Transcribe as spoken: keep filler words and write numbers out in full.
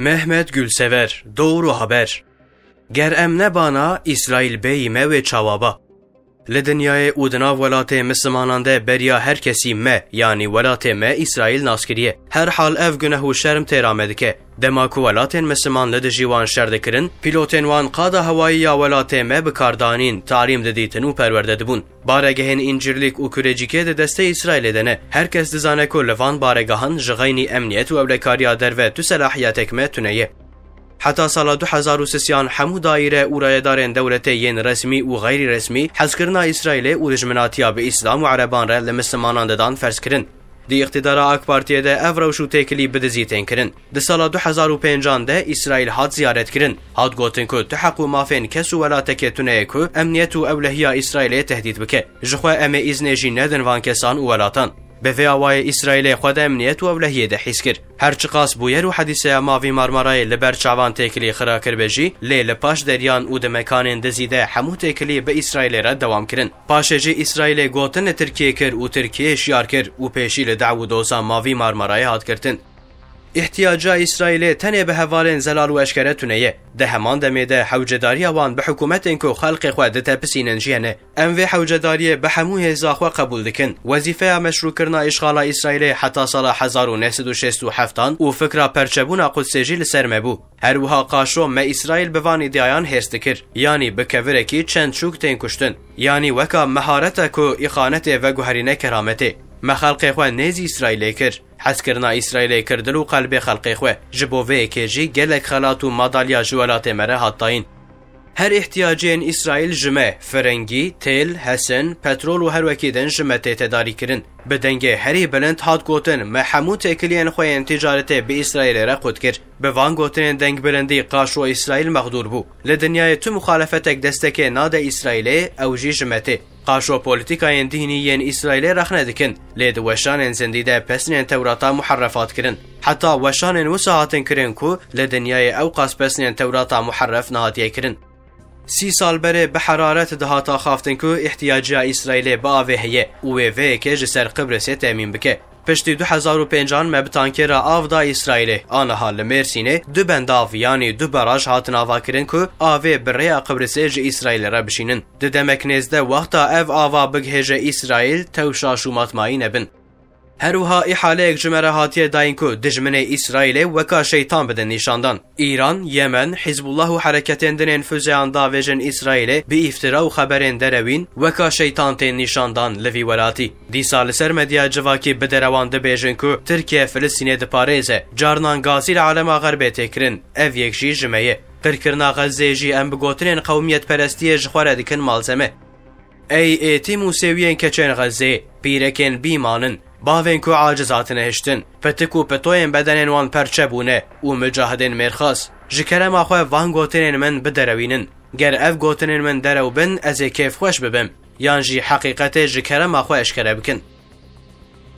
Mehmet Gülsever, Doğru Haber. Ger em nebana, Îsraîl bêyî me wê çawa ba? Li dinyayê û di nav welatê mislimanan de beriya her kesî me, yanî welatê me Îsraîl nas kiriye. Her hal ev guneh û şerm têra me dike. Dema ku welatên misliman li dijî wan şer dikirin, pîlotên wan qada hewayî ya welatê me bi kar danîn, talîm didîtin û perwerde dibûn. Baregehên Încîrlîk û Kurecîkê di destê Îsraîlê de ne. Her kes dizane ku li van baregehan ji xeynî emniyet û ewlekariya derve tu selahiyetek me tune ye. Heta sala du hezar û sisiyan hemû daîre û rayedarên dewletê yên resmî û xeyrî resmî hezkirina Îsraîlê û dijminatiya bi Îslam û Ereban re li mislimanan didan ferzkirin. Di îqtidara AK Partiyê de ev rewş û têkilî bi dizî tên kirin. Di sala du hezar û pêncan de Îsraîl hat ziyaret kirin. Hat gotin ku tu heq û mafên kes û welatekê tune ye ku emniyet û ewlehiya Îsraîlê tehdît bike. Ji xwe em ê îznê jî nedin van kesan û welatan. Bi vê awayê Îsraîlê xwe di emniyet û ewlehiyê de hîs kir. Her çiqas bûyer û hedîseya Mavî Marmarayê li ber çavan têkilî xira kiribe jî, lê li paş deryan û di mekanên dizî de hemû têkilî bi Îsraîlê re dewam kirin. Paşê jî Îsraîlê gotin li Tirkiyê kir û Tirkiye şiyar kir û pêşî li dew û doza Mavî Marmarayê hat girtin. Îhtiyaca Îsraîlê tenê bi hevalên zelal û eşkere tune ye. Di heman demê de hewcedariya wan bi hikûmetên ku xelqê xwe ditepisînin jî hene. Em vê hewcedariyê bi hemû hêza xwe qebûl dikin. Wezîfeya meşrûkirina îşxala Îsraîlê heta sala hezar û neh sed û şêst û heftan û fikra perçebûna Qudsê jî li ser me bû. Her wiha qaşo me Îsraîl bi van îdiayan hêrs dikir. Yanî bi kevirekî çend çûk tên kuştin. Yanî weka meharete ku îxanetê veguherîne kerametê. Me xelqê xwe nêzî Îsraîlê kir. Hezkirina Îsraîlê kir dil û qelbê xelqê xwe. Ji bo vê yekê jî gelek xelat û madalya ji welatê me re hat dayîn. Her îhtiyaciyên Îsraîl ji me, firengî, têl, hesin, petrol û her wekî din ji me tê tedarîkirin. Bi dengê herî bilind hat gotin, me hemû têkiliyên xwe yên ticaretê bi Îsraîlê re qut kir. Bi van gotinên dengbilindî qaşo Îsraîl mexdûr bû. Li dinyayê tu muxalefetek destekê nade Îsraîlê, ew jî ji me tê. Qaşo polîtîkayên dînî yên Îsraîlê rexne dikin, lê di weşanên zindî de pesnên Tewrata muherref hat kirin. Heta weşanên wisa hatin kirin ku li dinyayê ewqas pesnên Tewrata muherref nehatiye kirin. Sî sal berê bi heraret dihata xaftin ku îhtiyaciya Îsraîlê bi avê heye û wê vê yekê ji ser Qibrisê temîn bike. Piştî du hezar û pêncan me bi tankêra av da Îsraîlê. Aniha li Mêrsînê du bendav, yanî du baraj hatin avakirin ku avê bi rêya Qibrisê ji Îsraîlê re bişînin. Di demek nêz de wexta ev ava bigihêje Îsraîl, tewşa şûmatmayî nebin. Her wiha îhaleyek ji me re hatiye dayîn ku dijminê Îsraîlê weka şeytan bidin nîşandan. Îran, Yemen, Hizbullah û hereketên dinên füzeyan davêjin Îsraîlê bi îftira û xeberên derewîn weka şeytan tên nîşandan li vî welatî. Dîsa li ser medya civakî bi derewan dibêjin ku Tirkiye Filistînê diparêze, carnan gazî li alema xerbê tê kirin, ev yek jî ji me ye. Qirkirina Xezzeyê jî em bi gotinên qewmiyetperestiyê ji xwe re dikin malzeme. Ey êtîm û sêwiyên keçên Xezzeyê, pîrekên bîman in, bavên ku aciz hatine hiştin, pitik û pitoyên bedenên wan perçe bûne û mucahidên mêrxas, ji kerema xwe van gotinên min biderewînin. Ger ev gotinên min derew bin, ez ê kêfxweş bibim, yan jî heqîqetê ji kerema xwe eşkere bikin.